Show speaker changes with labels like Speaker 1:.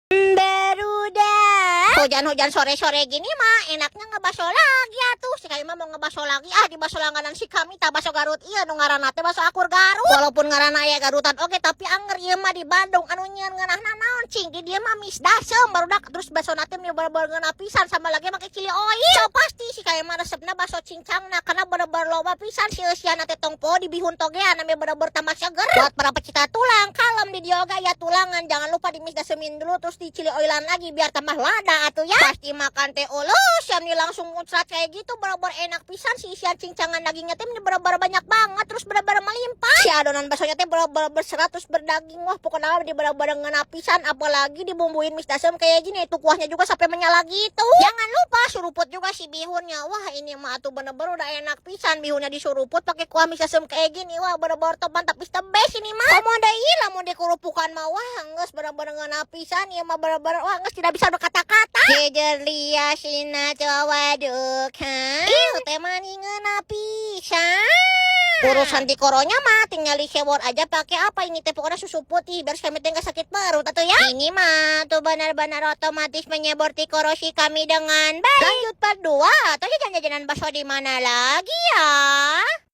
Speaker 1: Barudak. Hujan-hujan sore-sore gini mah enaknya ngebaso lagi atuh. Si kami mah mau ngebaso lagi ah di baso langganan si kami, tah, Baso Garut ieu nu ngaranna teh Baso Akur Garut. Walaupun ngaranna aya Garutan oke, tapi anger ieu mah di Bandung anu nyieun ngeunahna naon cing, di dieu mah misdasem, barudak. Terus baso na teh bener-bener ngeunah pisan, sama lagi make chili oil. So pasti si kami mah resepna baso cincangna karena bener-bener loba pisan si eusiana teh, tong poho di bihun togean ame bener-bener tambah seger. Buat para pecinta tulang, kalem, di dieu oge ya tulangan. Jangan lupa di misdasemin dulu, terus di chili oilan lagi biar tambah lada atuh ya. Pasti makan teh ulus yang nih langsung muncrat kayak gitu, bener-bener enak pisan. Si isian cincangan dagingnya teh ini bener-bener banyak banget, terus bener-bener melimpah. Si adonan baksonya teh bener-bener berserat, terus berdaging. Wah, pokoknya di bener-bener ngeunah pisan, apalagi dibumbuin misdasem kayak gini, itu kuahnya juga sampai menyala gitu. Jangan lupa suruput juga si bihunnya. Wah, ini mah atuh bener-bener udah enak pisan, bihunnya disuruput pakai kuah misdasem kayak gini. Wah, bener-bener top, mantap, is the best ini mah. Komo deui lamun dikurupukan mah, wah, geus bener-bener ngeunah pisan ieu mah, bener-bener wah, geus tidak bisa berkata-kata. Jejer lia sina waduk ha. Ieu teh mani ngeunah pisan. Urusan tikoronya mah tinggal disewor aja pakai apa ini teh, pokoknya susu putih, biar kami teh nggak sakit perut atau ya. Ini mah tuh benar-benar otomatis menyebor tikoro si kami dengan baik. Lanjut part 2 atau jajan-jajanan bakso di mana lagi ya?